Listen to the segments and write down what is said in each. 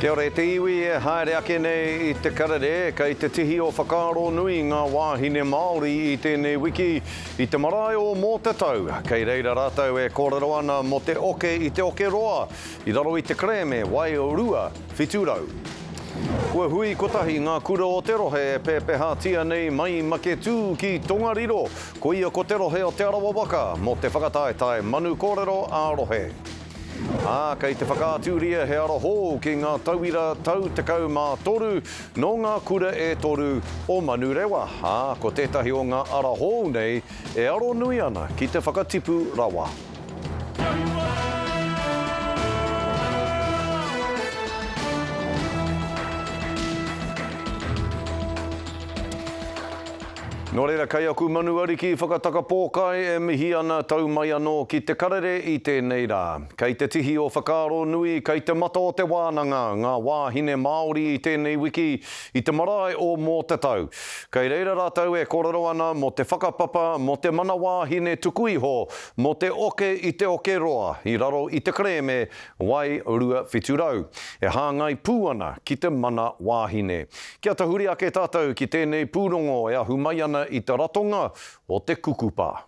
Kia ora e te iwi e haere ake nei i te karere, kei te tihi o whakaaro nui ngā wāhine Māori i tēnei wiki i te marae o Mōtatau. Kei reira rātou e kōrero ana mō te oke i te oke roa i raro i te kerēme Wai 2 700. Kua hui kotahi ngā kura o te rohe e pēpehatia nei mai i Maketū ki Tongariro, koia ko te rohe o Te Arawa waka mō te whakataetae Manu Kōrero ā-rohe. Ā, kei te whakaaturia he ara hou ki ngā tauira tau 13 nō ngā kura e toru o Manurewa, ā, ko tētahi o ngā ara hou nei e aro nui ana ki te whakatipu rawa. Nō reira, kei aku manu ariki whakatakapōkai e mihi ana tau mai anō ki te karere i tēnei rā. Kei te tihi o whakaaro nui, kei te mata o te wānanga ngā wāhine Māori i tēnei wiki i te marae o Mōtatau. Kei reira rātou e kōrero ana mō te whakapapa, mō te mana wāhine tuku iho, mō te oke i te oke roa i raro i te kerēme Wai 2 700, e hāngai pū ana ki te mana wāhine. Kia tahuri ake tātou ki tēnei pūrongo e ahu mai ana i te ratonga o te kukupa.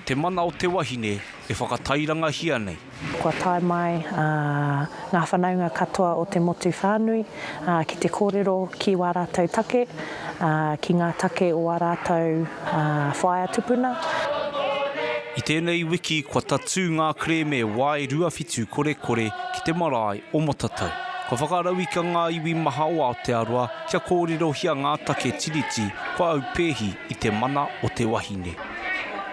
Te mana o te wahine e whakatairangahia nei. Kua tae mai ngā whanaunga katoa o te motu whānui ki te kōrero ki wā rātou take, ki ngā take o ā rātou whaea tupuna. I tēnei wiki kua tatū ngā kerēme Wai 27 korekore ki te marae o Motatau. Kua whakarauika ngā iwi maha o Aotearoa kia kōrerohia ngā take Tiriti kua aupēhi i te mana o te wahine.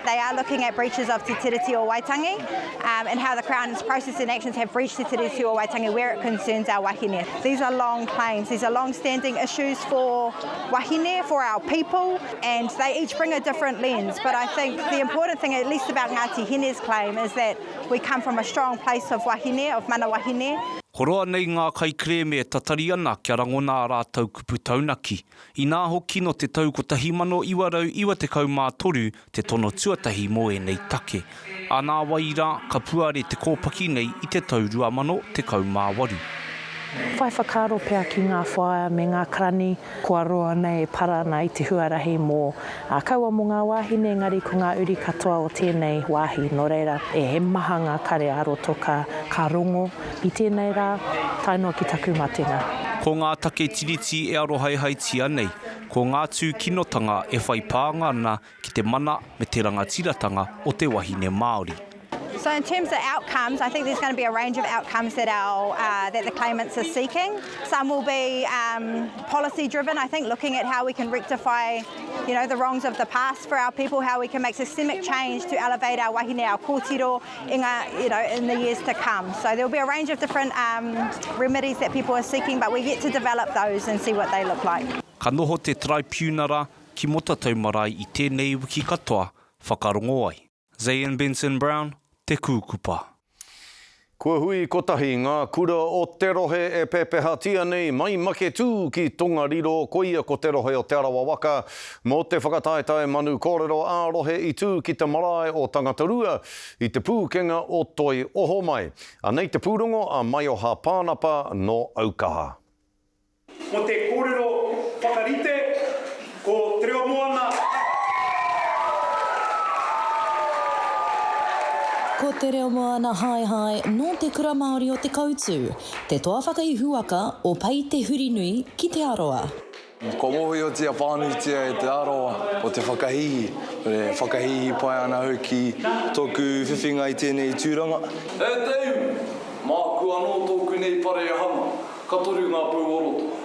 They are looking at breaches of Te Tiriti o Waitangi and how the Crown's process and actions have breached Te Tiriti o Waitangi where it concerns our wahine. These are long claims, these are long standing issues for wahine, for our people, and they each bring a different lens. But I think the important thing, at least about Ngāti Hine's claim, is that we come from a strong place of wahine, of mana wahine. Ko roa nei ngā kaikerēme e tatari ana kia rangona ā rātou kupu taunaki. Inā hoki nō te tau 1993 te tono tuatahi mō ēnei take, ā, nā wai rā ka puare te kōpaki nei i te tau 2018. Whai whakaaro pea ki ngā whaea me ngā karani kua roa nei e para ana i te huarahi mō, ā, kaua mō ngā wāhine engari ko ngā uri katoa o tēnei wāhi, nō reira, he maha ngā kare ā-roto ka, ka rongo i tēnei rā, tae noa ki taku matenga. Ko ngā take Tiriti e arohaehaetia nei, ko ngā tūkinotanga e whai pānga ana ki te mana me te rangatiratanga o te wahine Māori. So in terms of outcomes, I think there's going to be a range of outcomes that our uh, that the claimants are seeking. Some will be um, policy driven, I think, looking at how we can rectify, you know, the wrongs of the past for our people, how we can make systemic change to elevate our wahine, our kōtiro, in, a, you know, in the years to come. So there'll be a range of different um, remedies that people are seeking, but we're yet to develop those and see what they look like. Ka noho te Taraipiunara ki Motatau Marae i tēnei wiki katoa whakarongo ai. Zayn Benson Brown, Te Kūkupa. Kua hui kotahi ngā kura o te rohe e pēpehatia nei mai Maketū ki Tongariro, koia ko te rohe o Te Arawa waka, mō te whakataetae manu kōrero ā-rohe i tū ki te marae o Tangatarua i te pūkenga o Toi Ohomai. Anei te pūrongo a Maioha Pānapa nō Aukaha. Mo te korero whakarite, ko Te Reo Moana. Ko Te Reo Moana Haehae nō Te Kura Māori o Te Koutu, te toa whakaihuwaka o Pei Te Hurinui ki Te Arawa. Kua mōhiotia whānuitia e Te Arawa o te whakahīhī, e whakahīhī pai ana au ki tōku whiwhinga i tēnei tūranga. E te iwi, māku anō tōku nei whare e hanga. Ka toru ngā pou o roto.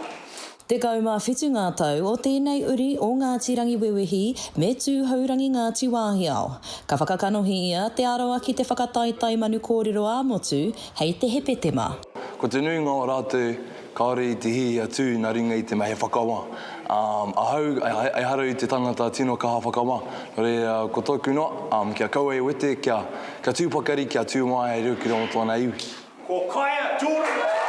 17 ngā tau o tēnei uri o Ngāti Rangiwewehi me Tūhourangi Ngāti Wāhiao. Ka whakakanohi ia Te Arawa ki te whakataetae manu kōrero ā-motu hei te Hepetema. Ko te nuinga o rātou kāore i te hiahia tū nā runga i te mea he whakawā. Ahau, ehara i te tangata tino kaha whakawā. Nō reira, ko tōku noa, kia kaua e wete, kia tū pakari, kia tū māia hei reo ki runga o tōna iwi. Ko Kaea Jordan.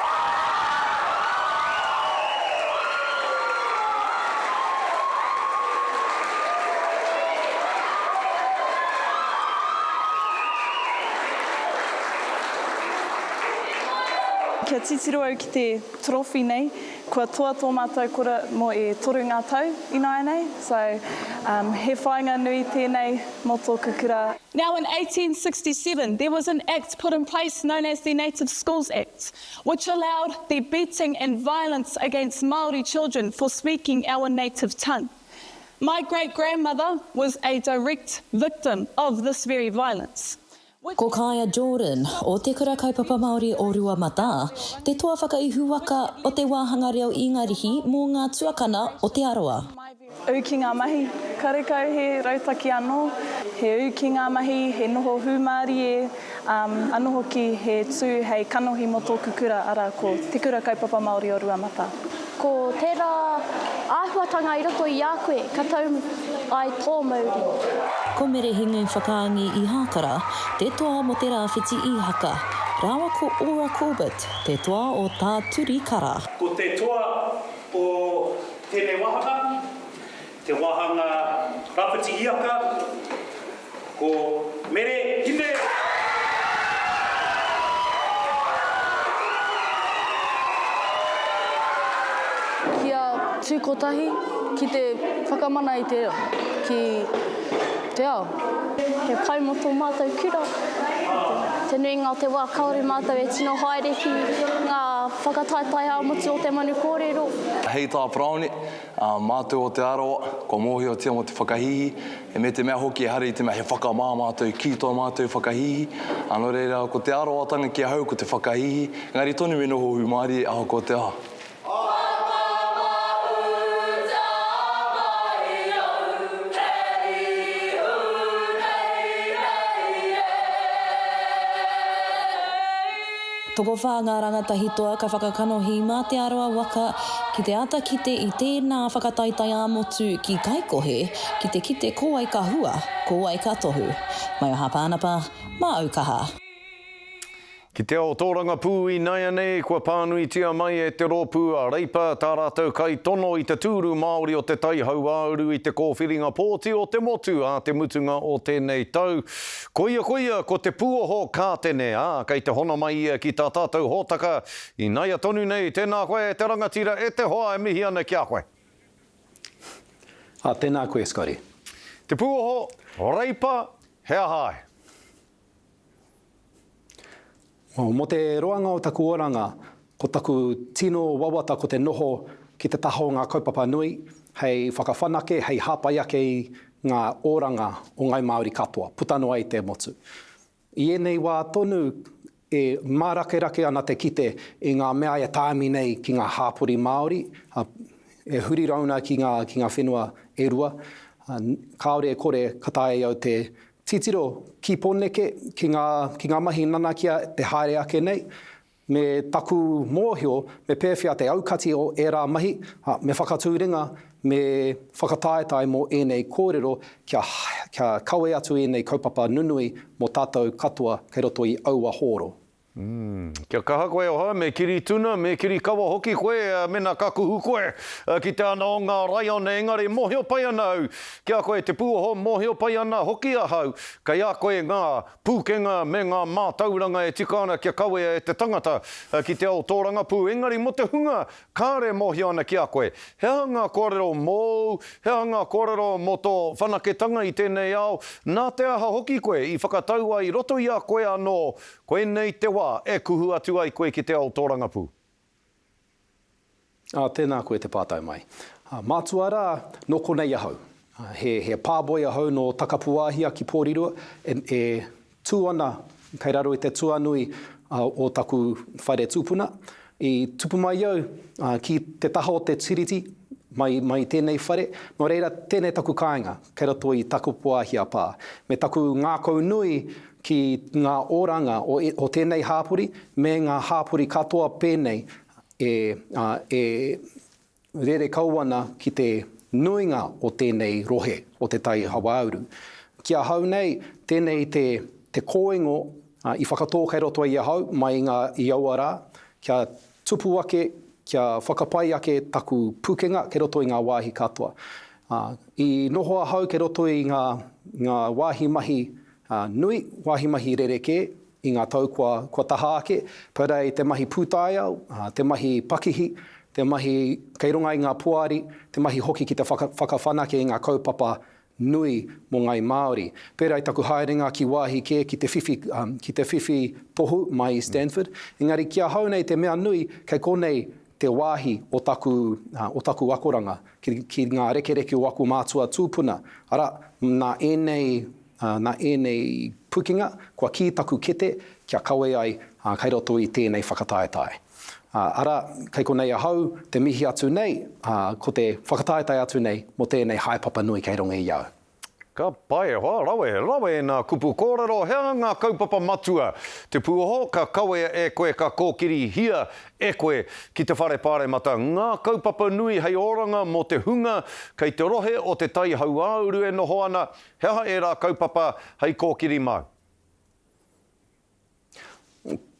Kia titiro au ki te trophy nei, kua toa tō mātou kura mō e toru ngā tau ināianei, so um, he whāinga nui tēnei mō tōku kura. Now in 1867 there was an act put in place known as the Native Schools Act, which allowed the beating and violence against Māori children for speaking our native tongue. My great grandmother was a direct victim of this very violence. Ko Kaia Jordan, o Te Kura Kaupapa Māori o Ruamatā, te toa whakaihuwaka o te wāhanga reo Ingarihi mō ngā tuakana o Te Arawa. Ū ki ngā mahi, karekau he rautaki anō, he ū ki ngā mahi, he noho hūmārie, ā, anō hoki he tū hei kanohi mō tōku kura, arā, ko Te Kura Kaupapa Māori o Ruamatā. Ko tērā āhuatanga i roto i a koe ka tau ai tō mauri. Ko Merehingu Whakaangi Ihakara te toa mō te Rāwhiti Ihaka, rāua ko Ora Corbett te toa o Tā Turi Kara. Ko te toa o tēnei wāhanga, te wāhanga Rāwhiti Ihaka, ko Mere Hine! Kia tū kotahi ki te whakamana i te reo ki te ao. He pai mō tō mātou kura. Te nuinga o te wā kāore mātou e tino haere ki ngā whakataetae ā-motu o te Manu Kōrero. Hei tā Paraone, mātou o Te Arawa, kua mōhiotia mō te whakahīhī, me te mea hoki ehara i te mea he whakamā mātou ki tō mātou whakahīhī, ā, nō reira, ko Te Arawatanga ki ahau ko te whakahīhī, engari tonu me noho hūmārie ahakoa te aha. Tokowhā ngā rangatahi toa ka whakakanohi mā Te Arawa waka ki te āta kite i tēnā whakataetae ā-motu ki Kaikohe ki te kite ko wai ka hua, ko wai ka tohu. Mai o Hāpānapa, mā Aukaha. Ki te ao tōrangapū inaianei, kua pānuitia mai e te rōpū a Reipa tā rātou kaitono i te tūru Māori o Te Tai Hauāuru i te kōwhiringa pōti o te motu ā te mutunga o tēnei tau. Koia koia ko Te Pūoho Kātene, ā, kei te hono mai ia ki tā tātou hōtaka inaia tonu nei. Tēnā koe e te rangatira, e te hoa e mihi ana ki a koe. Ā, tēnā koe Scotty. Te Pūoho, Reipa, he aha ai? Mō te roanga o taku oranga, ko taku tino wawata ko te noho ki te taha o ngā kaupapa nui hei whakawhanake, hei hāpai ake i ngā oranga o ngāi Māori katoa, puta noa i te motu. I ēnei wā tonu e mārakerake ana te kite i ngā mea e tāmi nei ki ngā hāpori Māori, e huri rauna ki ngā, ki ngā whenua e rua, kāore e kore ka taea e au te Titiro ki Poneke, ki ngā, ki ngā mahi nanakia te haere ake nei, me taku mōhio me pēwhea te aukati o ērā mahi, ā, me whakatū ringa, me whakataetae mō ēnei kōrero kia, kia kawe atu ēnei kaupapa nunui mō tātou katoa kei roto i aua hōro. Kia kaha koe oha, me kiri tuna, me kiri kawa hoki koe mena ka kuhu koe ki te ana o ngā raiona, engari mōhio pai ana au ki a koe te pūoho, mōhio pai ana hoki ahau kei a koe ngā pūkenga me ngā mātauranga e tika ana kia kawea e te tangata ki te ao tōrangapū, engari mō te hunga kāre e mōhio ana ki a koe, he aha ngā kōrero mōu, he aha ngā kōrero mō tō whanaketanga i tēnei ao, nā te aha hoki koe i whakatau ai i roto i a koe anō Koinei te wā e kuhu atu ai koe ki te ao tōrangapū. Ā, tēnā koe te pātai mai. Ā, mātua rā, nō konei ahau. He, he pāboi ahau nō Takapuāhia ki Pōrirua, e, e tū ana kei raro i te tuanui o taku whare tūpuna. I tupu mai au ki te taha o te tiriti, mai, mai i tēnei whare, nō reira, tēnei taku kāinga, kei roto i Takapuāhia pā. Me taku ngākau nui ki ngā oranga o, o tēnei hāpori me ngā hāpori katoa pēnei e, e rere kau ana ki te nuinga o tēnei rohe o Te Tai Hauāuru. Ki ahau nei, tēnei te, te kōingo i whakatō kei roto i ahau mai i ngā, i aua rā, kia tupu ake, kia whakapai ake taku pūkenga kei roto i ngā wāhi katoa. I noho ahau kei roto i ngā, ngā wāhi mahi nui, wāhi mahi rerekē. i ngā tau kua, kua taha ake, pērā i te mahi pūtaiao, te mahi pakihi, te mahi kei runga i ngā poari, te mahi hoki ki te whaka, whakawhanake i ngā kaupapa nui mō ngāi Māori. Pērā i taku haerenga ki wāhi kē ki te whiwhi, ki te whiwhi tohu mai i Stanford. Engari ki ahau nei te mea nui, kei konei te wāhi o taku, o taku akoranga, ki, ki ngā rekereke o aku mātua tūpuna. Arā, nā ēnei, nā ēnei pukenga, kua kī taku kete kia kawe ai kei roto i tēnei whakataetae. Arā, kei konei ahau te mihi atu nei, ko te whakataetae atu nei mō tēnei haepapa nui kei runga i au. Ka pai e hoa, rawe, rawe ēnā kupu kōrero, he aha ngā kaupapa matua? Te pūoho, ka kawea e koe, ka kōkirihia e koe ki te whare pāremata ngā kaupapa nui hei oranga mō te hunga kei te rohe o te Tai Hauāuru e noho ana, he aha ērā kaupapa hei kōkiri māu?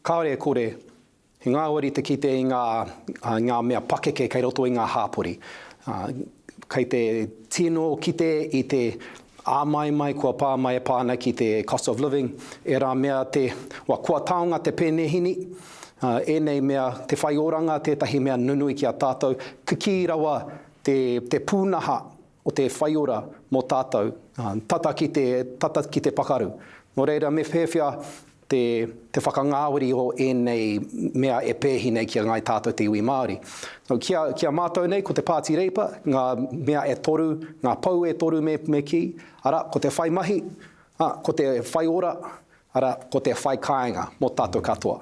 Kāore e kore, he ngāwari te kite i ngā, ngā mea pakeke kei roto i ngā hāpori. Kei te tino kite i te āmaimai kua pā mai e pā ana ki te cost of living, ērā mea te, wa, kua taonga te pēnehini, ēnei mea, te whai oranga tētahi mea nunui ki a tātou, kikī rawa te, te pūnaha o te whaiora mō tātou, tata ki te, tata ki te pakaru. Nō reira, me pēwhea te, te whakangāwari o ēnei mea e pēhi nei ki a Ngāi Tātou te iwi Māori. Nō, ki a, ki a mātou nei, ko te Pāti Reipa, ngā mea e toru, ngā pou e toru me, me kī, arā, ko te whai mahi, ā, ko te whai ora, arā, ko te whai kāinga mō tātou katoa.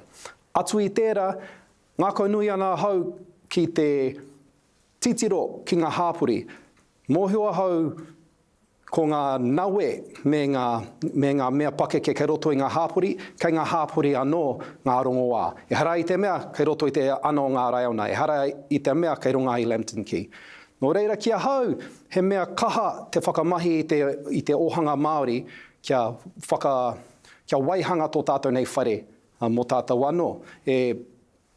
Atu i tērā, ngākaunui ana ahau ki te Titiro ki ngā hāpori. Mōhio ahau ko ngā nawe me ngā, me ngā mea pakeke kei roto i ngā hāpori, kei ngā hāpori anō ngā rongoā. Ehara i te mea kei roto i te ana o ngā raiona, ehara i te mea kei runga i Lambton Quay. Nō reira ki ahau, he mea kaha te whakamahi i te, i te ōhanga Māori kia whaka, kia waihanga tō tātou nei whare mō tātou anō. E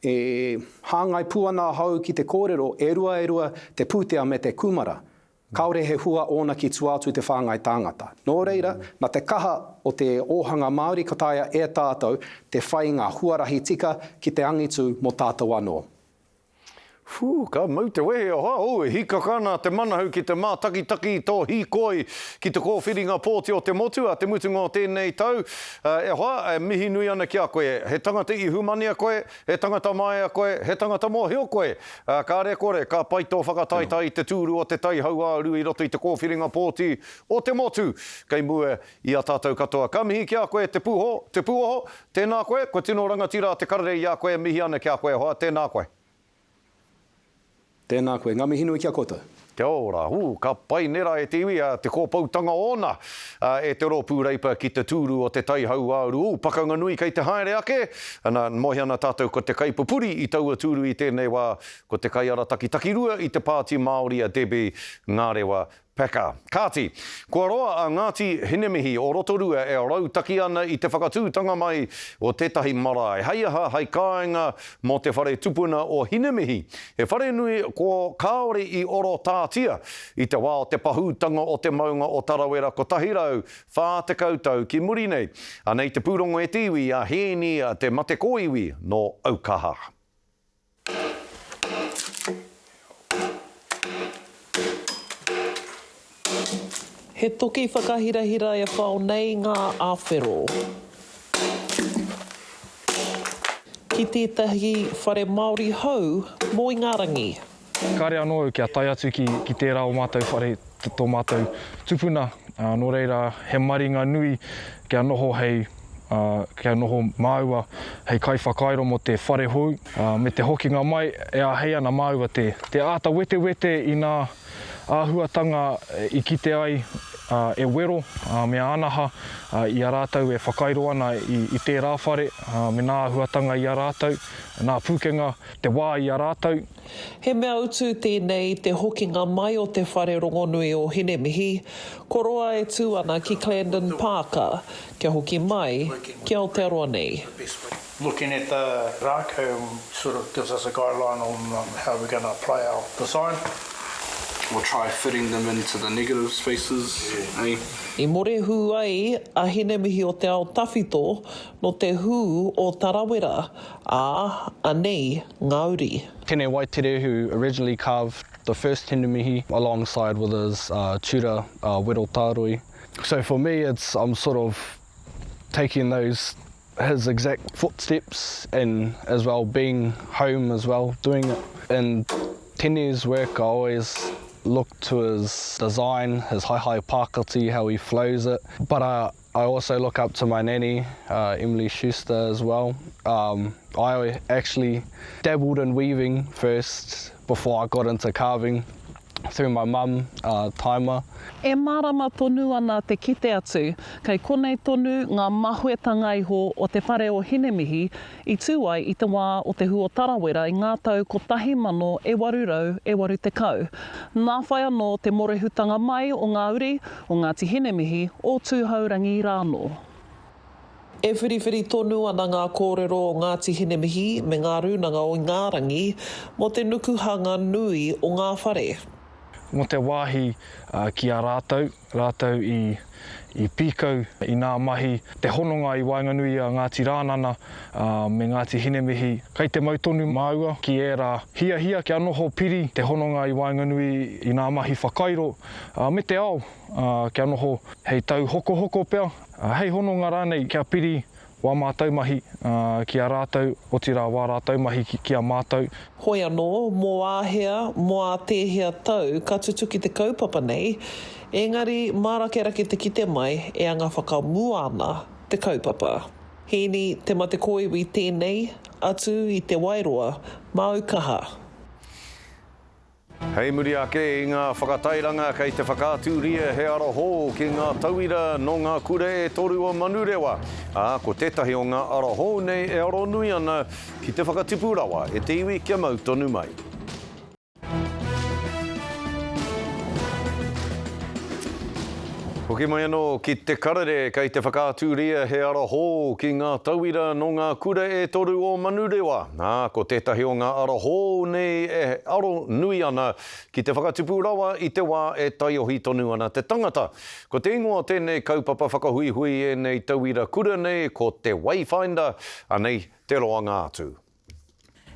E hāngai pū ana ahau ki te kōrero e rua e rua te pūtea me te kūmara. Kāore he hua ōna ki tua atu i te whāngai tāngata. Nō reira, nā te kaha o te ōhanga Māori ka taea e tātou te whai ngā huarahi tika ki te angitu mō tātou anō. Whū, ka mau te wehi e hoa, oh, e hīkaka ana te manahau ki te mātakitaki i tō hīkoi ki te kōwhiringa pōti o te motu a te mutunga o tēnei tau. E hoa, e mihi nui ana ki a koe. He tangata ihumanea koe, he tangata māia koe, he tangata mōhio koe. Kāre kore, ka pai tō whakataetae i te tūru o te Tai Hauāuru i roto i te kōwhiringa pōti o te motu kei mua i a tātou katoa. Ka mihi ki a koe Te Pūho, Te Pūoho, tēnā koe, kua tino rangatira te karere i a koe e mihi ana ki a koe e hoa, tēnā koe. Tēnā koe. Ngā mihi nui ki a koutou. Kia ora. Ū, ka pai nera e te iwi, a, te kōpoutanga ōna, a, e te rōpū Reipa ki te tūru o te Tai Hauāuru. Ū, pakanga nui kei te haere ake. Ana, moe ana tātou ko te kaipupuri i taua tūru i tēnei wā, ko te kaiarataki takirua i te Pāti Māori a Debbie Ngarewa Packer. Kāti, kua roa a Ngāti Hinemihi o Rotorua e rautaki ana i te whakatūtanga mai o tētahi marae, hei aha, hei kāinga mō te whare tupuna o Hinemihi, he wharenui ko kāore i orotātia i te wā o te pahūtanga o te maunga o Tarawera 140 tau ki muri nei. Anei te pūrongo e te iwi a Hēni Te Matekōiwi nō Aukaha. He toki whakahirahira e whao nei ngā āwhero. Ki tētahi whare Māori hou mō Ingarangi. Kāre anō au kia tae atu ki, ki tērā o mātou whare, tō mātou tupuna, ā, nō reira, he maringa nui kia noho hei, ā, kia noho māua hei kaiwhakairo mō te whare hou, ā, me te hokinga mai e āhei ana māua te, te āta wetewete i nā āhuatanga i kite ai, ā, e Wero, ā, me Ānaha, ā, i a rātou e whakairo ana i, i tērā whare, ā, me nā āhuatanga i a rātou, nā pūkenga, te wā i a rātou. He mea utu tēnei i te hokinga mai o te whare rongonui o Hinemihi, ko roa e tū ana ki Clandon Pāka, kia hoki mai ki Aotearoa nei. Looking at the rākau sort of gives us a guideline on how we're going to apply our design. Or try fitting them into the negative spaces, eh? I morehū ai a Hinemihi o te ao tawhito no te hū o Tarawera, ā, anei ngā uri. Tene Waitere who originally carved the first Hinemihi alongside with his tutor Wero Tāroi. So for me it's I'm sort of taking those his exact footsteps and as well being home as well doing it. In Tene's work I always look to his design, his haehae pākati, how he flows it. But I, I also look up to my nanny, uh, Emily Schuster as well. Um, I actually dabbled in weaving first before I got into carving through my mum, uh, Taima. E mārama tonu ana te kite atu, kei konei tonu ngā mahuetanga iho o te whare o Hinemihi i tū ai i te wā o te Hū o Tarawera i ngā tau 1880. Nā whai anō te morehutanga mai o ngā uri o Ngāti Hinemihi o Tūhourangi rānō. E whiriwhiri tonu ana ngā kōrero o Ngāti Hinemihi me ngā rūnanga o Ingārangi mō te nukuhanga nui o ngā whare. Mō te wāhi ki a rātou, rātou i i pīkau i nā mahi, te hononga i waenganui i a Ngāti Rānana me Ngāti Hinemihi. Kei te mau tonu māua ki ērā hiahia kia noho piri te hononga i waenganui i nā mahi whakairo me te ao, kia noho hei tauhokohoko pea. Hei hononga rānei kia piri wā mātou mahi ki a rātou, otirā wā rātou mahi ki a mātou. Hoi anō, mō āhea, mō ā tēhea tau ka tutuki te kaupapa nei, engari mārakerake te kite mai e anga whakamua ana te kaupapa. Hīni te mate kōiwi tēnei, atu i Te Wairoa, māu kaha. Hei muri ake i ngā whakatairanga kei te whakaaturia he ara hou ki ngā tauira nō ngā kura e toru o Manurewa, ā, ko tētahi o ngā ara hou nei e aronui ana ki te whakatipu rawa e te iwi kia mau tonu mai. Hoki mai anō ki Te Karere, kei te whakaaturia he ara hou ki ngā tauira nō ngā kura e toru o Manurewa. Ā, ko tētahi o ngā ara hou nei e aro nui ana ki te whakatupu rawa i te wā e taiohi tonu ana te tangata. Ko te ingoa o tēnei kaupapa whakahuihui ēnei tauira kura nei ko te Wayfinder, anei te roanga atu.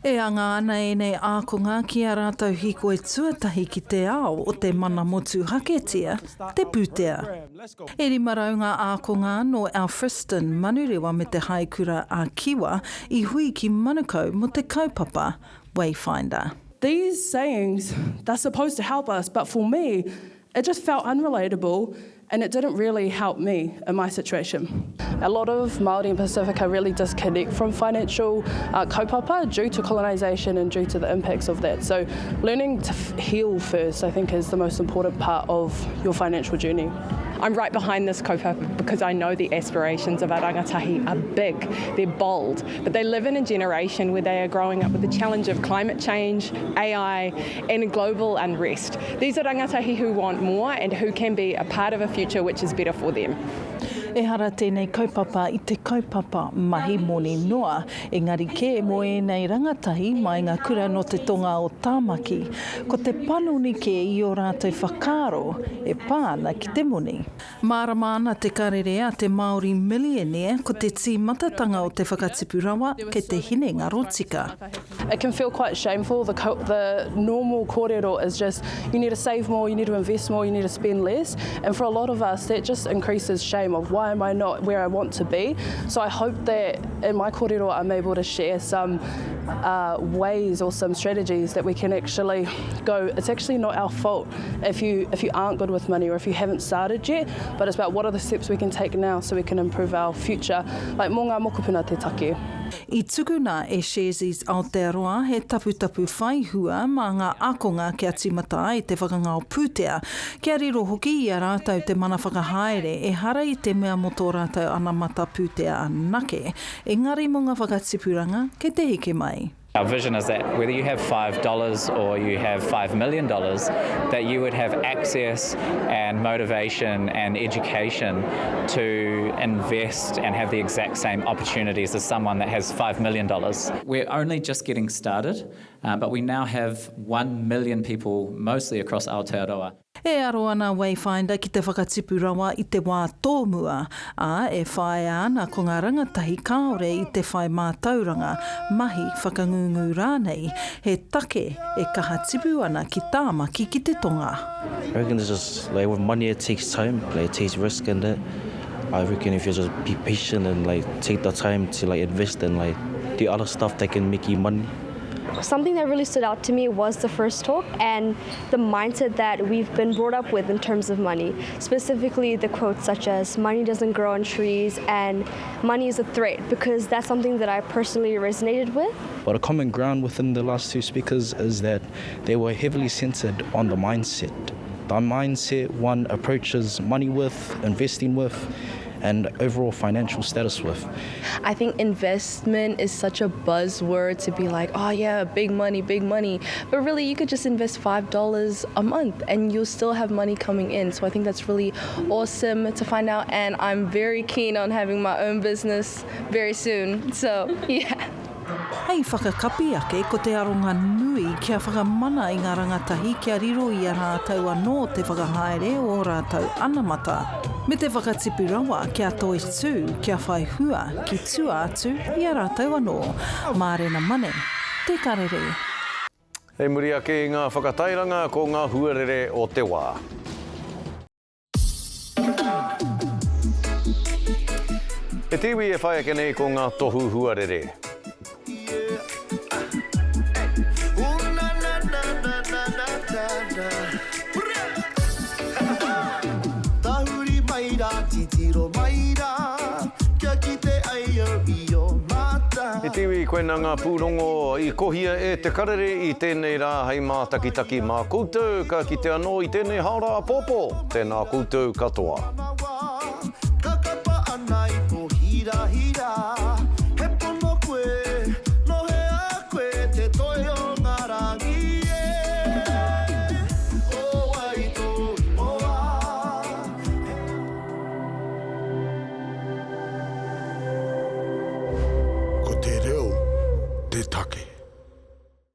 E anga ana ēnei ākonga ki ā rātou hīkoi tuatahi ki te ao o te mana motuhaketia, te pūtea. E 500 ngā ākonga nō Alfriston, Manurewa me te Haekura a Kiwa i hui ki Manukau mō te kaupapa Wayfinder. These sayings, they're supposed to help us, but for me, it just felt unrelatable and it didn't really help me in my situation. A lot of Māori and Pasifika really disconnect from financial uh, kaupapa due to colonisation and due to the impacts of that. So learning to heal first, I think, is the most important part of your financial journey. I'm right behind this kaupapa because I know the aspirations of our rangatahi are big, they're bold, but they live in a generation where they are growing up with the challenge of climate change, AI, and global unrest. These are rangatahi who want more and who can be a part of a future which is better for them. Ehara tēnei kaupapa i te kaupapa mahi moni noa, engari kē mō ēnei rangatahi mai ngā kura nō te tonga o Tāmaki. Ko te panoni kē i ō rātou whakaaro e pā ana ki te moni. Mārama ana te karere a te Māori millionaire ko te tīmatatanga o te whakatipu rawa kei te hinengaro tika. It can feel quite shameful, the, the normal kōrero is just you need to save more, you need to invest more, you need to spend less and for a lot of us that just increases shame of why am I not where I want to be. So I hope that in my kōrero I'm able to share some uh, ways or some strategies that we can actually go, it's actually not our fault if you, if you aren't good with money or if you haven't started yet, but it's about what are the steps we can take now so we can improve our future. Like mō ngā mokopuna te take. I tukuna e Sharesies Aotearoa he taputapu whai hua mā ngā ākonga kia tīmata ai te whakangao pūtea, kia riro hoki i a rātou te mana whakahaere ehara i te mea mō tō rātou anamata pūtea anake, engari mō ngā whakatipuranga kei te heke mai. Our vision is that whether you have $5 or you have $5 million, that you would have access and motivation and education to invest and have the exact same opportunities as someone that has $5 million. We're only just getting started, uh, but we now have 1 million people, mostly across Aotearoa. E aro ana Wayfinder ki te whakatipu rawa i te wā tōmua, ā, e whāia ana ko ngā rangatahi kāore i te whai mātauranga, mahi whakangungu rānei, he take e kaha tipu ana ki Tāmaki ki te Tonga. I reckon it's just like with money it takes time, like it takes risk and that. I reckon if you just be patient and like take the time to like invest and like do other stuff that can make you money. Something that really stood out to me was the first talk and the mindset that we've been brought up with in terms of money. Specifically the quotes such as money doesn't grow on trees and money is a threat because that's something that I personally resonated with. But a common ground within the last two speakers is that they were heavily centered on the mindset. The mindset one approaches money with, investing with, and overall financial status with. I think investment is such a buzzword to be like, oh yeah, big money, big money. But really, you could just invest $5 a month and you'll still have money coming in. So I think that's really awesome to find out. And I'm very keen on having my own business very soon. So yeah. Hei whakakapi ake ko te aronga nui kia whakamana i ngā rangatahi kia riro i a rātou anō te whakahaere o ō rātou anamata, me te whakatipu rawa kia toitū, kia whai hua ki tua atu i a rātou anō. Mārena Mane, Te Karere. Hei muri ake i ngā whakatairanga ko ngā huarere o te wā. E te iwi e whai ake nei ko ngā tohu huarere. Tahuri mai rā, titiro mai rā, kia kite ai au i ō mata. E te iwi, koinā ngā pūrongo i kohia e Te Karere i tēnei rā hei mātakitaki mā koutou, ka kite anō i tēnei haora āpōpō. Tēnā koutou katoa. Ka kapa ana i tō hirahira He pono koe, nō hea koe te toi o ngā rangi e Ko wai tō ingoa Ko te reo te take.